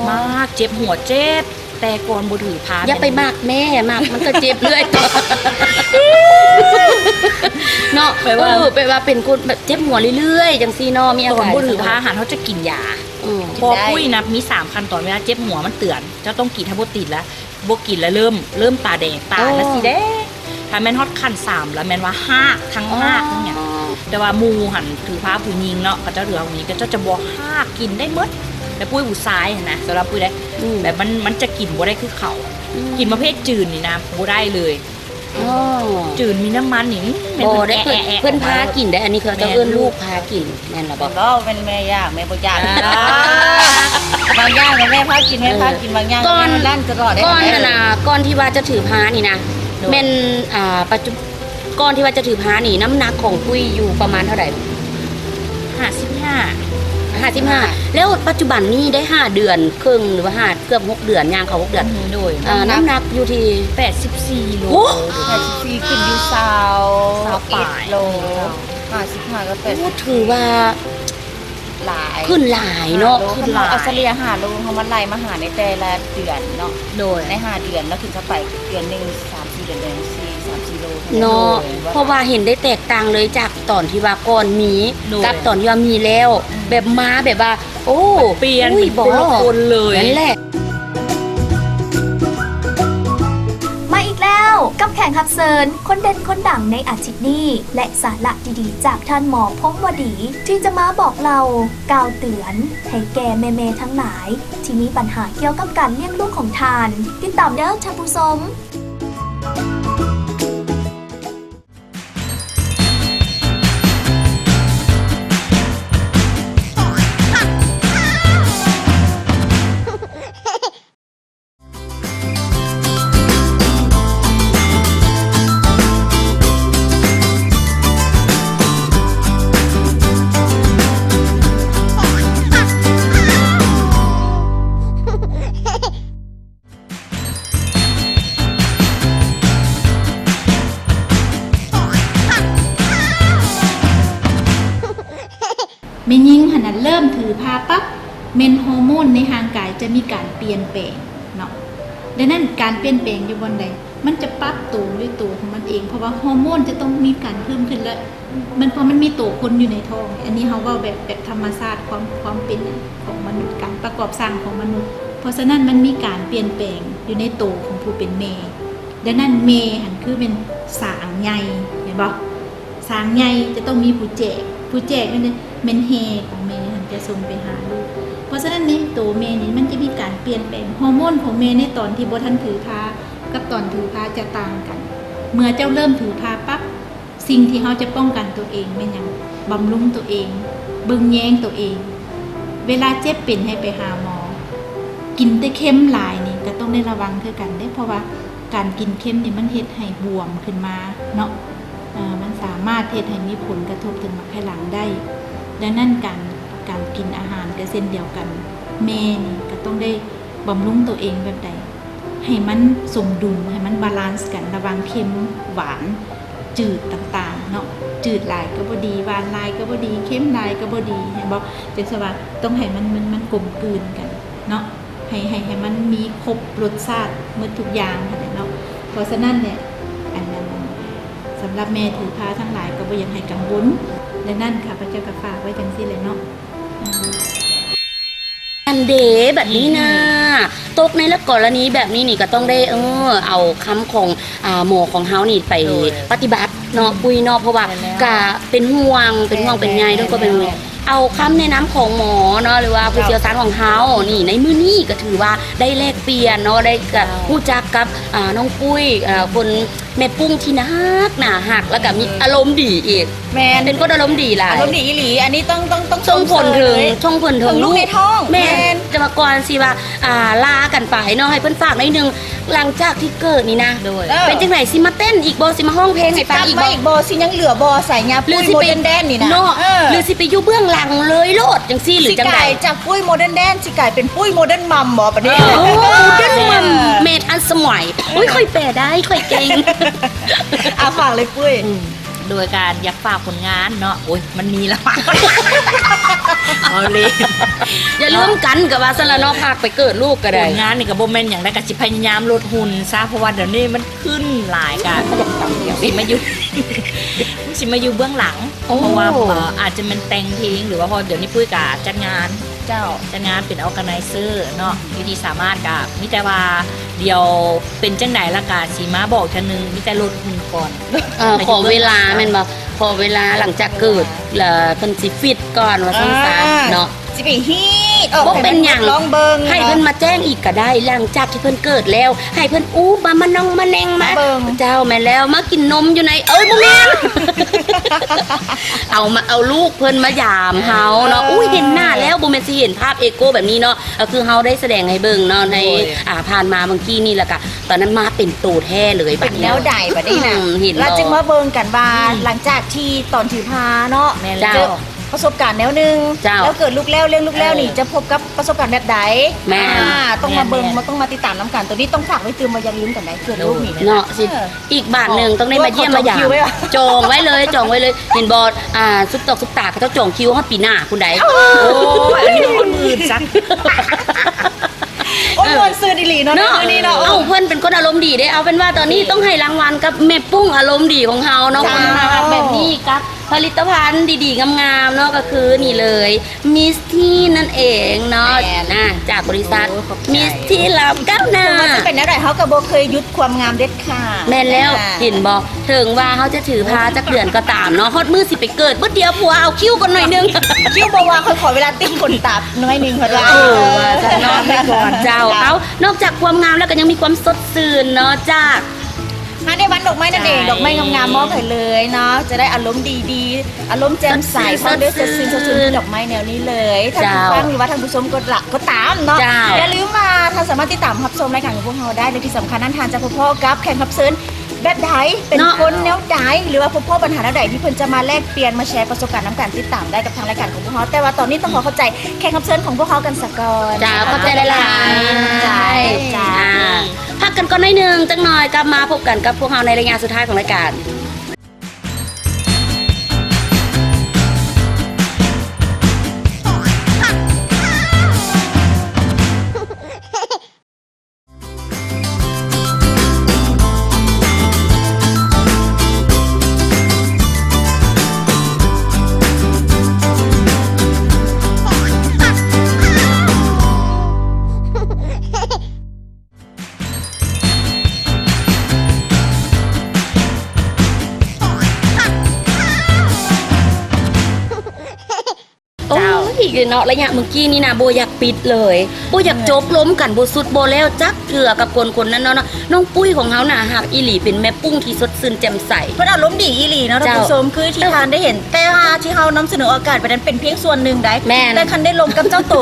ມັກເຈັບຫົວ ເຈັບ ແຕ່ກ່ອນບໍ່ຖືພາ ຢ່າໄປມັກແມ່ ມັກມັນກໍເຈັບເລື້ອຍ ເນາະ ແປວ່າ ເອີ ແປວ່າເປັນຄົນແບບເຈັບຫົວເລື້ອຍໆ ຈັ່ງຊີ້ເນາະ ມີອາການ ຕອນບໍ່ຖືພາຫັ້ນ ເຮົາຈະກິນຢາ ອືມ ເພາະປຸ້ຍນະ ມີສາມຂັ້ນຕອນ ເວລາເຈັບຫົວມັນເຕືອນ ເຈົ້າຕ້ອງກິນ ຖ້າບໍ່ຕິດລະ ບໍ່ກິນແລ້ວເລີ່ມ ເລີ່ມຕາແດງ ຕາ ໂອ້ ລະສີແດງ ຖ້າແມ່ນຮອດຂັ້ນສາມລະແມ່ນວ່າຮາກ ທັງຮາກ ອໍ ທັງຫຍັງ ແຕ່ວ່າໝູ່ຫັ້ນຖືພາຜູ້ຍິງເນາະ ເຂົາເຈົ້າຖືພາຜູ້ຍິງ ເຂົາເຈົ້າຈະບໍ່ຮາກ ກິນໄດ້ໝົດ ແຕ່ປຸ້ຍຜູ້ຊາຍຫັ້ນນະ ສຳລັບປຸ້ຍເດ້ ອືມ ແບບມັນ ມັນຈະກິນບໍ່ໄດ້ຄືເຂົາ ອືມ ກິນປະເພດຈືນນີ້ນະ ບໍ່ໄດ້ເລີຍ ອໍ ຈືນມີນ້ຳມັນນີ້ ອືມ ບໍ່ໄດ້ ເພິ່ນ ແອະໆໆ ເພິ່ນພາກິນໄດ້ ອັນນີ້ເຂົາເຈົ້າເອີ້ນ ແມ່ນ ລູກພາກິນ ແມ່ນລະບໍ່? ແມ່ນບໍ່? ແມ່ນແມ່ຢາກ ແມ່ບໍ່ຢາກ ອ່າ ບາງຢ່າງກໍແມ່ພາກິນ ແມ່ພາກິນ ເອີ ບາງຢ່າງກໍ ກ່ອນ ແມ່ລັນຕະຫຼອດເດ້ ກ່ອນນັ້ນນະ ກ່ອນທີ່ວ່າຈະຖືພານີ້ນະ ໂດຍ ແມ່ນ ອ່າ ປັດຈຸ ກ່ອນທີ່ວ່າຈະຖືພານີ້ ນ້ຳໜັກຂອງປຸ້ຍຢູ່ປະມານເທົ່າໃດ? ຫ້າສິບຫ້າ ຫ້າສິບຫ້າ ແລ້ວປັດຈຸບັນນີ້ໄດ້ຫ້າເດືອນເຄິ່ງ ຫຼືວ່າຫ້າ ເກືອບຫົກເດືອນ ຍ່າງເຂົ້າຫົກເດືອນ ອືມ ໂດຍ ອ່າ ນ້ຳໜັກ ນ້ຳໜັກຢູ່ທີ່ ແປດສິບສີ່ໂລ ໂອ້ ແປດສິບສີ່ ຂຶ້ນຢູ່ຊາວ ຊາວປາຍ ເອັດໂລ ຫ້າສິບຫ້າ ກໍແປດສິບ ໂອ້ ຖືວ່າ ຫຼາຍ ຂຶ້ນຫຼາຍເນາະ ຫ້າໂລ ຂຶ້ນຫຼາຍ ຄັນເຮົາເອົາສະເລ່ຍຫ້າໂລ ເຮົາມາໄລ່ມາຫາໃນແຕ່ລະເດືອນເນາະ ໂດຍ ໃນຫ້າເດືອນ ແລ້ວຂຶ້ນເຂົ້າໄປເດືອນໜຶ່ງ ສາມສີ່ເດືອນ ສີ່ ສາມສີ່ໂລ ເນາະ ໂດຍ ເພາະວ່າເຫັນໄດ້ແຕກຕ່າງເລີຍຈາກຕອນທີ່ວ່າກ່ອນມີ ໂດຍ ກັບຕອນທີ່ວ່າມີແລ້ວ ອືມ ແບບມາແບບວ່າ ໂອ້ ມັນປ່ຽນ ອຸ້ຍ ເປັນຄົນລະຄົນເລີຍ ນັ້ນແຫຼະ ມາອີກແລ້ວ ກັບແຂກຮັບເຊີນຄົນເດັ່ນຄົນດັງໃນອາທິດນີ້ ແລະ ສາລະດີໆຈາກທ່ານໝໍ ພົງວະດີ ທີ່ຈະມາບອກເລົ່າກ່າວເຕືອນໃຫ້ແກ່ແມ່ໆທັງຫຼາຍ ທີ່ມີບັນຫາກ່ຽວກັບການລ້ຽງລູກຂອງທ່ານ. ຕິດຕາມເດີທ່ານຜູ້ຊົມ. ແມ່ຍິງຫັ້ນນະ ເລີ່ມຖືພາປັບ ແມ່ນຮໍໂມນໃນຮ່າງກາຍຈະມີການປ່ຽນແປງເນາະ. ດັ່ງນັ້ນ ການປ່ຽນແປງຢູ່ບ່ອນໃດ? ມັນຈະປັບໂຕດ້ວຍໂຕຂອງມັນເອງ ເພາະວ່າຮໍໂມນຈະຕ້ອງມີການເພີ່ມຂຶ້ນ ແລະ ມັນ ເພາະມັນມີໂຕຄົນຢູ່ໃນທ້ອງ. ອັນນີ້ເຮົາເວົ້າແບບ ແບບທຳມະຊາດ ຄວາມ ຄວາມເປັນຂອງມະນຸດ ການປະກອບສ້າງຂອງມະນຸດ. ເພາະສະນັ້ນມັນມີການປ່ຽນແປງຢູ່ໃນໂຕຂອງຜູ້ເປັນແມ່. ດັ່ງນັ້ນແມ່ຫັ້ນຄືແມ່ນສາງໃຫຍ່ ແມ່ນບໍ່? ສາງໃຫຍ່ຈະຕ້ອງມີຜູ້ແຈກ, ຜູ້ແຈກນັ້ນແມ່ນແຮ່ຂອງແມ່ຫັ້ນຈະສົ່ງໄປຫາລູກ. ເພາະສະນັ້ນໃນໂຕແມ່ນີ້ມັນຈະມີການປ່ຽນແປງ ຮໍໂມນຂອງແມ່ໃນຕອນທີ່ບໍ່ທັນຖືພາ ກັບຕອນຖືພາຈະຕ່າງກັນ. ເມື່ອເຈົ້າເລີ່ມຖືພາປັບ ສິ່ງທີ່ເຮົາຈະປ້ອງກັນຕົວເອງແມ່ນຫຍັງ? ບຳລຸງຕົວເອງ, ເບິ່ງແຍງຕົວເອງ. ເວລາເຈັບເປັນໃຫ້ໄປຫາໝໍ. ກິນແຕ່ເຄັມຫຼາຍນີ້ກໍຕ້ອງໄດ້ລະວັງຄືກັນເດ້ ເພາະວ່າການກິນເຄັມນີ້ມັນເຮັດໃຫ້ບວມຂຶ້ນມາເນາະ. ເອີ ມັນສາມາດເຮັດໃຫ້ມີຜົນກະທົບເຖິງໝາກໄຂ່ຫຼັງໄດ້. ດັ່ງນັ້ນການ ການກິນອາຫານກໍເຊັ່ນດຽວກັນ. ແມ່ນີ້ກໍຕ້ອງໄດ້ບຳລຸງຕົວເອງແບບໃດ ໃຫ້ມັນສົມດຸນ ໃຫ້ມັນບາລານສ໌ກັນລະຫວ່າງເຄັມ, ຫວານ, ຈືດຕ່າງໆເນາະ. ຈືດຫຼາຍກໍບໍ່ດີ, ຫວານຫຼາຍກໍບໍ່ດີ, ເຄັມຫຼາຍກໍບໍ່ດີ, ແມ່ນບໍ່? ຈັ່ງຊັ້ນວ່າຕ້ອງໃຫ້ມັນ ມັນ ມັນກົມກືນກັນເນາະ. ໃຫ້ ໃຫ້ ໃຫ້ມັນມີຄົບລົດຊາດໝົດທຸກຢ່າງຫັ້ນແຫຼະເນາະ. ເພາະສະນັ້ນແຫຼະ ອັນນັ້ນ ສຳລັບແມ່ຖືພາທັງຫຼາຍກໍບໍ່ຢາກໃຫ້ກັງວົນ. ດັ່ງນັ້ນຂ້າພະເຈົ້າກໍຝາກໄວ້ຈັ່ງຊີ້ແຫຼະເນາະ. ອັນເດ ແບບນີ້ນະ ຕົກໃນລະກໍລະນີແບບນີ້ນີ້ກໍຕ້ອງໄດ້ ເອີ ເອົາຄຳຂອງ ອ່າ ໝໍຂອງເຮົານີ້ໄປ ໂດຍ ປະຕິບັດເນາະ ປຸ້ຍເນາະ ເພາະວ່າ ແມ່ນແລ້ວ ກະເປັນຫ່ວງ ເປັນຫ່ວງເປັນໃຍ ແມ່ນ ເລື່ອງຄວາມເປັນຫ່ວງ ແມ່ນແລ້ວ ເອົາຄຳແນະນຳຂອງໝໍເນາະ ຫຼືວ່າ ເຈົ້າ ຜູ້ຊ່ຽວຊານຂອງເຮົານີ້ ໃນມື້ນີ້ກໍຖືວ່າໄດ້ແລກປ່ຽນເນາະ ໄດ້ ເຈົ້າ ຮູ້ຈັກກັບ ອ່າ ນ້ອງປຸ້ຍ ເອີ ຄົນ ແມ່ປຸ້ງທີ່ໜາກໜ້າຮັກ ແລ້ວກໍມີ ເອີ ອາລົມດີອີກ. ແມ່ນ ເປັນຄົນອາລົມດີຫຼາຍ ອາລົມດີອີ່ຫຼີ. ອັນນີ້ຕ້ອງ ຕ້ອງ ຕ້ອງ ສົ່ງຜົນເຖິງ ຊົມເຊີຍ ສົ່ງຜົນເຖິງ ເຖິງລູກ ລູກໃນທ້ອງ. ແມ່ນ ແມ່ນ ແຕ່ວ່າກ່ອນຊິວ່າ ອ່າ ລາກັນໄປເນາະ ໃຫ້ເພິ່ນຝາກໜ້ອຍໜຶ່ງ ຫຼັງຈາກທີ່ເກີດນີ້ນະ ໂດຍ ເອີ ເປັນຈັ່ງໃດ? ຊິມາເຕັ້ນອີກບໍ່? ຊິມາຮ້ອງເພງໃຫ້ຟັງອີກບໍ່? ຊິກັບມາອີກບໍ່? ຊິຍັງເຫຼືອບໍ່ ສາຍຍາປຸ້ຍ ໂມເດີນແດນນີ້ນະ? ເນາະ ເອີ ຫຼືຊິໄປຢູ່ເບື້ອງຫຼັງເລີຍໂລດຈັ່ງຊີ້ ຫຼືຈັ່ງໃດ? ຊິກາຍຈາກປຸ້ຍ ໂມເດີນແດນ ຊິກາຍເປັນປຸ້ຍ ໂມເດີນມັມບໍ່ບັດນີ້? ໂອ້ ໂມເດີນມັມ ແມ່ນ ແມ່ນທັນສະໄໝ. ໂອ້ຍ ຂ້ອຍແປໄດ້ ຂ້ອຍເກັ່ງ. ອ່າ ຝາກເລີຍປຸ້ຍ. ອືມ ໂດຍການຢາກຝາກຜົນງານເນາະ. ໂອ້ຍ ມັນມີແລ້ວ ເອົາເລີຍ ຢ່າລືມກັນ ກໍວ່າຊັ້ນລະເນາະ ພາກໄປເກີດລູກກໍໄດ້. ຜົນງານນີ້ກໍບໍ່ແມ່ນຫຍັງໃດ ກໍຊິພະຍາຍາມລົດຫຸ່ນຊະ ເພາະວ່າດຽວນີ້ມັນຂຶ້ນຫຼາຍ ກໍ ມັນຊິມາຢູ່ ມັນຊິມາຢູ່ເບື້ອງຫຼັງ. ໂອ້ ເພາະວ່າ ເອີ ອາດຈະແມ່ນແຕ່ງເພງ ຫຼືວ່າ ເພາະດຽວນີ້ປຸ້ຍກໍຈັດງານ ເຈົ້າ ຈັດງານເປັນ organizer ເນາະ ຢູ່ທີ່ສາມາດ ກໍມີແຕ່ວ່າ ດຽວເປັນຈັ່ງໃດລະກະຊິມາບອກເທື່ອໜຶ່ງ ມີແຕ່ລົດຫຸ່ນກ່ອນ. ເອີ ຂໍເວລາແມ່ນບໍ່? ຂໍເວລາຫຼັງຈາກເກີດ ລະເພິ່ນຊິຟິດກ່ອນວ່າຊັ້ນຊະເນາະ. ຊິໄປຮີດອອກ ບໍ່ເປັນຫຍັງ ໃຫ້ເພິ່ນມາແຈ້ງອີກກໍໄດ້ ຫຼັງຈາກທີ່ເພິ່ນເກີດແລ້ວ ໃຫ້ເພິ່ນອູບມາ ມານອງມາແນງມາ ເຈົ້າ ແມ່ນແລ້ວ ມາກິນນົມຢູ່ໃນ ເອີຍ ບໍ່ແມ່ນ ເອົາມາ ເອົາລູກເພິ່ນມາຢາມເຮົາເນາະ. ເອີ ອຸ້ຍ ເຫັນໜ້າແລ້ວ ບໍ່ແມ່ນຊິເຫັນພາບເອໂກແບບນີ້ເນາະ. ກໍຄືເຮົາໄດ້ສະແດງໃຫ້ເບິ່ງເນາະ ໃນ ໂດຍ ອ່າ ຜ່ານມາເມື່ອກີ້ນີ້ ແລ້ວກະຕອນນັ້ນມາເປັນໂຕແທ້ເລີຍ. ເປັນແນວໃດບັດນີ້ນະ? ອືມ ເຫັນ ແລ້ວຈຶ່ງມາເບິ່ງກັນວ່າ ອືມ ຫຼັງຈາກທີ່ຕອນຖືພາເນາະ ແມ່ນແລ້ວ ເຈີປະສົບການແນວໜຶ່ງ ເຈົ້າ ແລ້ວເກີດລູກແລ້ວ ລ້ຽງລູກແລ້ວນີ້ ເອີ ຈະພົບກັບປະສົບການແບບໃດ? ແມ່ນ ອ່າ ຕ້ອງມາເບິ່ງ ແມ່ນໆ ມາ ຕ້ອງມາຕິດຕາມນຳກັນ. ໂຕນີ້ຕ້ອງຝາກໄວ້ຕື່ມວ່າຢ່າລືມກັນໃດ ເກີດລູກນີ້ນະ ເນາະ ຊິ ເອີ ອີກບາດໜຶ່ງ ອໍ ຕ້ອງໄດ້ມາຢ້ຽມມາຢາມ ຈອງຄິວໄວ້ຫວາ? ຈອງໄວ້ເລີຍ ຈອງໄວ້ເລີຍ. ເຫັນບໍ່ ອ່າ ສຸບຕອກສຸບຕາເຂົາເຈົ້າຈອງຄິວຮອດປີໜ້າພຸ້ນໃດ໋. ໂອ້ຍ ອັນນີ້ມັນຄົນອື່ນຊະ ໂອ້ຍ ມ່ວນຊື່ນອີ່ຫຼີເນາະ ເນາະ ມື້ນີ້ເນາະ. ເອົ້າ ເພິ່ນເປັນຄົນອາລົມດີເດ້. ເອົາເປັນວ່າຕອນນີ້ ນີ້ ຕ້ອງໃຫ້ລາງວັນກັບແມ່ປຸ້ງອາລົມດີຂອງເຮົາເນາະ ເຈົ້າ ຄົນໜ້າຮັກແບບນີ້ ກັບຜະລິດຕະພັນດີໆງາມໆເນາະ ກໍຄືນີ້ເລີຍ ມິສທີນັ້ນເອງເນາະ ແມ່ນ ນະ ຈາກບໍລິສັດ ໂອ້ ຂອບໃຈ ມິສທີລາວກ້າວໜ້າ. ເຖິງວ່າຈະເປັນແນວໃດ ເຮົາກໍບໍ່ເຄີຍຢຸດຄວາມງາມເດັດຂາດ. ແມ່ນແລ້ວ ອ່າ ເຫັນບໍ່ ເຖິງວ່າເຮົາຈະຖືພາຈັກເດືອນກໍຕາມເນາະ ຮອດມື້ຊິໄປເກີດ ບຶດດຽວຜົວເອົາຄິ້ວກ່ອນໜ້ອຍໜຶ່ງ. ຄິ້ວບໍ່ວ່າ ຂ້ອຍຂໍເວລາຕິດຂົນຕາໜ້ອຍໜຶ່ງ ເພິ່ນວ່າ. ເອີ ວ່າຊັ້ນເນາະ ໄວ້ກ່ອນ ເຈົ້າ ເຈົ້າ. ເອົ້າ ນອກຈາກຄວາມງາມແລ້ວ ກໍຍັງມີຄວາມສົດຊື່ນເນາະ ຈາກ ຫາໄດ້ວັນດອກໄມ້ນັ້ນເອງ ໃຊ່ ດອກໄມ້ງາມໆ ມອບໃຫ້ເລີຍເນາະ ຈະໄດ້ອາລົມດີໆ ອາລົມແຈ່ມໃສ ສົດຊື່ນ ພ້ອມດ້ວຍ ສົດຊື່ນ ສົດຊື່ນ ຄືດອກໄມ້ແນວນີ້ເລີຍ. ເຈົ້າ ທ່ານຜູ້ຟັງ ຫຼືວ່າທ່ານຜູ້ຊົມກໍລະ ກໍຕາມເນາະ ເຈົ້າ ຢ່າລືມວ່າທ່ານສາມາດຕິດຕາມຮັບຊົມລາຍການຂອງພວກເຮົາໄດ້ ແລະ ທີ່ສຳຄັນນັ້ນ ທ່ານຈະພົບພໍ້ກັບແຂກຮັບເຊີນແບບໃດ ເປັນ ເນາະ ຄົນແນວໃດ ຫຼືວ່າພົບພໍ້ບັນຫາແນວໃດ ທີ່ເພິ່ນຈະມາແລກປ່ຽນ ມາແຊປະສົບການນຳກັນ ຕິດຕາມໄດ້ກັບທາງລາຍການຂອງພວກເຮົາ. ແຕ່ວ່າຕອນນີ້ຕ້ອງຂໍຂອບໃຈແຂກຮັບເຊີນຂອງພວກເຮົາກັນສາກ່ອນ. ເຈົ້າ ຂອບໃຈຫຼາຍໆ ເຈົ້າ ເຈົ້າ. ອ່າ ພັກກັນກ່ອນໜ້ອຍໜຶ່ງ ຈັກໜ່ອຍກັບມາພົບກັນກັບພວກເຮົາໃນໄລຍະສຸດທ້າຍຂອງລາຍການ. ເນາະ ໄລຍະເມື່ອກີ້ນີ້ນະ ບໍ່ຢາກປິດເລີຍ ບໍ່ຢາກຈົບລົມກັນ ບໍ່ສຸດບໍ່ແລ້ວຈັກເທື່ອກັບຄົນຄົນນັ້ນເນາະ. ນ້ອງປຸ້ຍຂອງເຮົາໜ້າຮັກອີ່ຫຼີ ເປັນແມ່ປຸ້ງທີ່ສົດຊື່ນແຈ່ມໃສ ເພິ່ນອາລົມດີອີ່ຫຼີເນາະ ທ່ານຜູ້ຊົມ. ຄືທີ່ທ່ານໄດ້ເຫັນ ແຕ່ວ່າທີ່ເຮົານຳສະເໜີອອກອາກາດໄປນັ້ນເປັນພຽງສ່ວນໜຶ່ງໃດ໋ ແມ່ນ ແຕ່ຄັນໄດ້ລົມກັບເຈົ້າໂຕ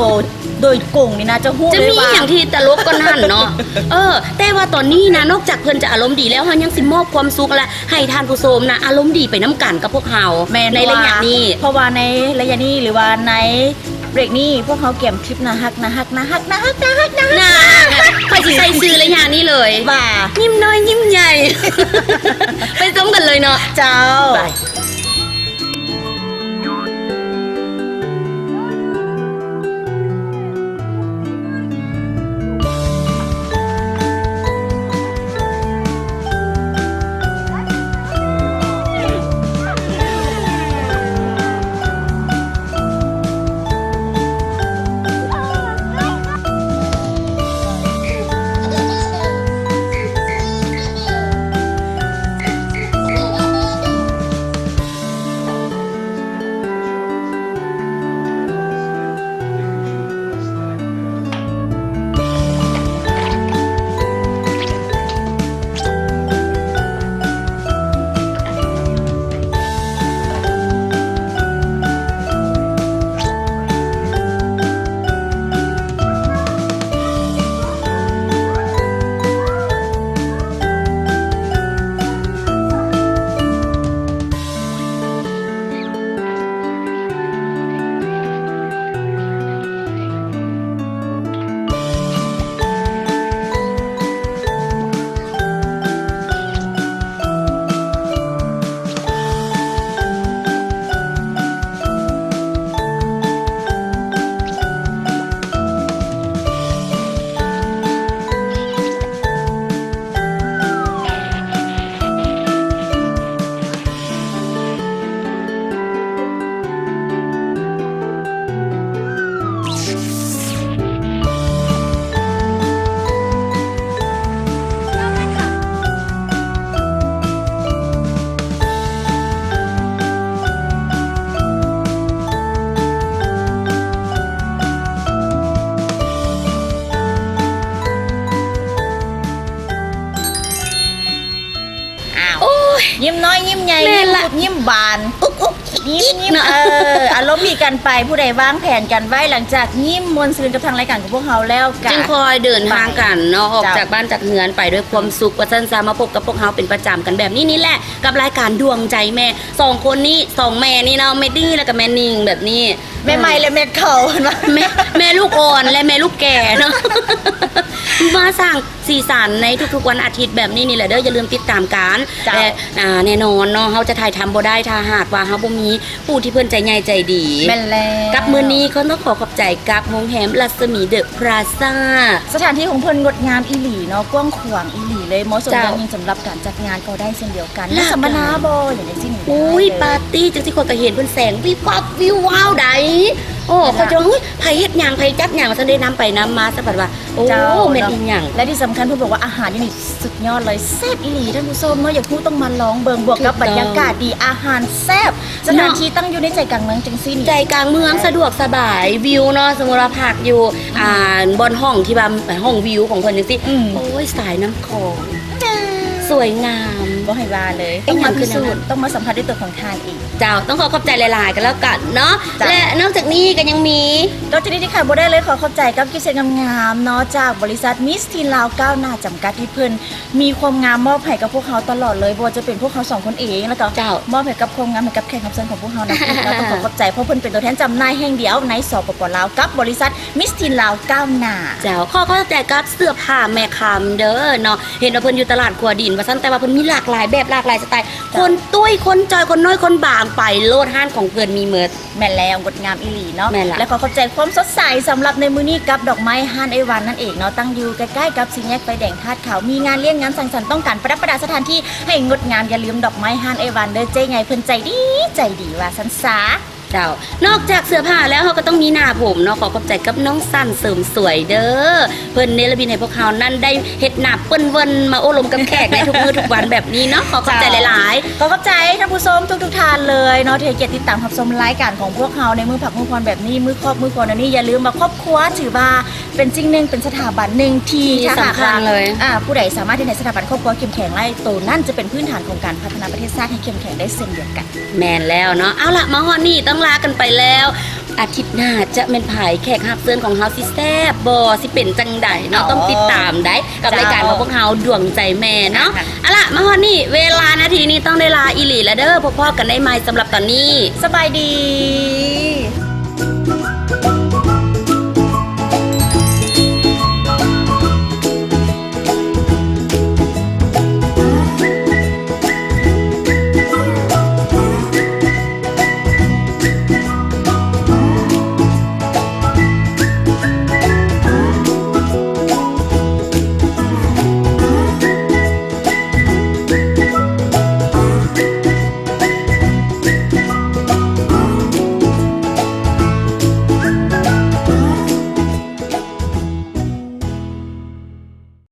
ໂດຍກົງນີ້ນະ ຈະຮູ້ເລີຍວ່າ ຈະມີອີ່ຫຍັງທີ່ຕະຫຼົກກວ່ານັ້ນເນາະ. ເອີ ແຕ່ວ່າຕອນນີ້ນະ ນອກຈາກເພິ່ນຈະອາລົມດີແລ້ວ ເຮົາຍັງຊິມອບຄວາມສຸກ ແລະ ໃຫ້ທ່ານຜູ້ຊົມນະ ອາລົມດີໄປນຳກັນກັບພວກເຮົາ ແມ່ນ ໃນໄລຍະນີ້ ເພາະວ່າໃນໄລຍະນີ້ ຫຼືວ່າໃນເບຣກນີ້ ພວກເຮົາກຽມຄລິບໜ້າຮັກ ໜ້າຮັກ ໜ້າຮັກ ໜ້າຮັກ ໜ້າຮັກ ໜ້າຮັກ ຂ້ອຍຊິໃສ່ຊື່ໄລຍະນີ້ເລີຍວ່າ ຍິ້ມນ້ອຍຍິ້ມໃຫຍ່ ໄປຊົມກັນເລີຍເນາະ. ເຈົ້າ ໄປ. ອ້າວ ໂອ້ຍ ຍິ້ມນ້ອຍຍິ້ມໃຫຍ່ ແມ່ນລະ ຍິ້ມບານ ອຸກໆ ຍິ້ມ ຍິ້ມ ເນາະ ເອີ ອາລົມດີກັນໄປ. ຜູ້ໃດວາງແຜນກັນໄວ້ ຫຼັງຈາກຍິ້ມມ່ວນຊື່ນກັບທາງລາຍການຂອງພວກເຮົາແລ້ວ ຈຶ່ງຄ່ອຍເດີນທາງກັນເນາະ ອອກຈາກບ້ານຈາກເຮືອນໄປດ້ວຍຄວາມສຸກ ວ່າຊັ້ນຊະ. ມາພົບກັບພວກເຮົາເປັນປະຈຳກັນແບບນີ້ນີ້ແຫຼະ ກັບລາຍການດວງໃຈແມ່ ສອງຄົນນີ້ ສອງແມ່ນີ້ເນາະ ແມ່ດີ ແລ້ວກໍແມ່ນິງ ແບບນີ້ ແມ່ໃໝ່ ເອີ ແລະ ແມ່ເກົ່າ ເພິ່ນວ່າ ແມ່ ແມ່ລູກອ່ອນ ແລະ ແມ່ລູກແກ່ເນາະ ມາສ້າງ ສີສັນໃນທຸກໆວັນອາທິດແບບນີ້ນີ້ແຫຼະເດີ ຢ່າລືມຕິດຕາມກັນ ເຈົ້າ ແລະ ອ່າ ແນ່ນອນເນາະ ເຮົາຈະຖ່າຍທຳບໍ່ໄດ້ ຖ້າຫາກວ່າເຮົາບໍ່ມີຜູ້ທີ່ເພິ່ນໃຈໃຫຍ່ໃຈດີ. ແມ່ນແລ້ວ ກັບມື້ນີ້ກໍຕ້ອງຂໍຂອບໃຈກັບໂຮງແຮມລັດສະໝີເດີພລາຊາ ສະຖານທີ່ຂອງເພິ່ນງົດງາມອີ່ຫຼີເນາະ ກວ້າງຂວາງອີ່ຫຼີເລີຍ ເໝາະສົມ ເຈົ້າ ຢ່າງຍິ່ງສຳລັບການຈັດງານກໍໄດ້ເຊັ່ນດຽວກັນ. ມີສຳມະນາບໍ່ ຢ່າງໃດຊີ້ນີ້ ໂອ້ຍ ປາຕີ້ຈັ່ງຊີ້ ຂ້ອຍກໍເຫັນເພິ່ນແສງວິບວັບວິວວາວໃດ໋. ໂອ້ ຂ້ອຍຈະວ່າ ອຸ້ຍ ໃຜເຮັດຫຍັງ ໃຜຈັດຫຍັງ ວ່າຊັ້ນເດ້ ນຳໄປນຳມາ ສະບັດວ່າ ໂອ້ ເຈົ້າ ແມ່ນອີ່ຫຍັງ ແລະ ທີ່ສຳຄັນເພິ່ນບອກວ່າອາຫານຢູ່ນີ້ສຸດຍອດເລີຍ ແຊບອີ່ຫຼີ ທ່ານຜູ້ຊົມເນາະ. ຢາກຮູ້ຕ້ອງມາລອງເບິ່ງ ບວກກັບບັນຍາກາດດີ ອາຫານແຊບ ສະຖານທີ່ ເນາະ ຕັ້ງຢູ່ໃນໃຈກາງເມືອງຈັ່ງຊີ້ນີ້ ໃຈກາງເມືອງ ສະດວກສະບາຍ ວິວເນາະ ສົມມຸດວ່າພັກຢູ່ ອ່າ ບ່ອນຫ້ອງທີ່ວ່າຫ້ອງວິວຂອງເພິ່ນຈັ່ງຊີ້ ໂອ້ຍ ສາຍນ້ຳຂອງ ສວຍງາມ ບໍ່ໃຫ້ວ່າເລີຍ ຕ້ອງມາພິສູດ ຕ້ອງມາສຳຜັດດ້ວຍຕົວຂອງທ່ານເອງ. ເຈົ້າ ຕ້ອງຂໍຂອບໃຈຫຼາຍໆກັນແລ້ວກັນເນາະ ເຈົ້າ ແລະ ນອກຈາກນີ້ກໍຍັງມີ ນອກຈາກນີ້ທີ່ຂາດບໍ່ໄດ້ເລີຍ ຂໍຂອບໃຈກັບກິບເຊັດງາມໆເນາະ ຈາກບໍລິສັດມິສທີນລາວກ້າວໜ້າຈຳກັດ ທີ່ເພິ່ນມີຄວາມງາມມອບໃຫ້ກັບພວກເຮົາຕະຫຼອດເລີຍ ບໍ່ວ່າຈະເປັນພວກເຮົາສອງຄົນເອງ ແລ້ວກໍ ເຈົ້າ ມອບໃຫ້ກັບຄວາມງາມໃຫ້ກັບແຂກຮັບເຊີນຂອງພວກເຮົານຳອີກເນາະ. ຕ້ອງຂໍຂອບໃຈ ເພາະເພິ່ນເປັນຕົວແທນຈຳໜ່າຍແຫ່ງດຽວໃນ ສປປ ລາວ ກັບບໍລິສັດມິສທີນລາວກ້າວໜ້າ. ເຈົ້າ ຂໍຂອບໃຈກັບເສື້ອຜ້າແມ່ຄຳເດີເນາະ ເຫັນວ່າເພິ່ນຢູ່ຕະຫຼາດຂົວດິນວ່າຊັ້ນ ແຕ່ວ່າເພິ່ນມີຫຼາກຫຼາຍແບບ ຫຼາກຫຼາຍສະໄຕ ເຈົ້າ ຄົນຕຸ້ຍ ຄົນຈ່ອຍ ຄົນນ້ອຍ ຄົນບາງ ໄປໂລດ ຮ້ານຂອງເພິ່ນມີໝົດ. ແມ່ນແລ້ວ ງົດງາມອີ່ຫຼີເນາະ ແມ່ນລະ ແລະ ຂໍຂອບໃຈຄວາມສົດໃສສຳລັບໃນມື້ນີ້ກັບດອກໄມ້ຮ້ານອ້າຍວັນນັ້ນເອງເນາະ ຕັ້ງຢູ່ໃກ້ໆກັບສີ່ແຍກໄຟແດງທາດຂາວ ມີງານລ້ຽງງານສັງສັນ ຕ້ອງການປະດັບປະດາສະຖານທີ່ໃຫ້ງົດງາມ ຢ່າລືມດອກໄມ້ຮ້ານອ້າຍວັນເດີ ເຈ້ໃຫຍ່ເພິ່ນໃຈດີໃຈດີ ວ່າຊັ້ນຊະ. ເຈົ້າ ນອກຈາກເສື້ອຜ້າແລ້ວ ເຮົາກໍຕ້ອງມີໜ້າຜົມເນາະ. ຂໍຂອບໃຈກັບນ້ອງສັນເສີມສວຍເດີ ເພິ່ນເນລະມິດໃຫ້ພວກເຮົານັ້ນໄດ້ເຮັດໜ້າເປີ້ນເວີ້ນ ມາໂອ້ລົມກັບແຂກໃນທຸກມື້ທຸກວັນແບບນີ້ເນາະ. ຂໍຂອບໃຈຫຼາຍໆ. ເຈົ້າ ຂໍຂອບໃຈທ່ານຜູ້ຊົມທຸກໆທ່ານເລີຍເນາະ ທີ່ໃຫ້ກຽດຕິດຕາມຮັບຊົມລາຍການຂອງພວກເຮົາໃນມື້ພັກມື້ຜ່ອນແບບນີ້ ມື້ຄອບມື້ຄົວແບບນີ້. ຢ່າລືມວ່າຄອບຄົວຖືວ່າ ເປັນສິ່ງໜຶ່ງ ເປັນສະຖາບັນໜຶ່ງທີ່ ທີ່ ຖ້າຫາກວ່າ ສຳຄັນເລີຍ ອາ ຜູ້ໃດສາມາດເຮັດໃຫ້ສະຖາບັນຄອບຄົວເຂັ້ມແຂງໄດ້ ໂຕນັ້ນຈະເປັນພື້ນຖານຂອງການພັດທະນາປະເທດຊາດໃຫ້ເຂັ້ມແຂງໄດ້ເຊັ່ນດຽວກັນ. ແມ່ນແລ້ວເນາະ. ເອົາລະ ມາຮອດນີ້ຕ້ອງລາກັນໄປແລ້ວ. ອາທິດໜ້າຈະແມ່ນໃຜ? ແຂກຮັບເຊີນຂອງເຮົາຊິແຊບບໍ່? ຊິເປັນຈັ່ງໃດເນາະ? ອໍ ຕ້ອງຕິດຕາມໄດ໋ ກັບ ເຈົ້າ ລາຍການຂອງພວກເຮົາ ດວງໃຈແມ່ເນາະ. ອ່າ ເອົາລະ ມາຮອດນີ້ ເວລານາທີນີ້ຕ້ອງໄດ້ລາອີ່ຫຼີລະເດີ. ພົບພໍ້ກັນໄດ້ໃໝ່ ສຳລັບຕອນນີ້ ສະບາຍດີ.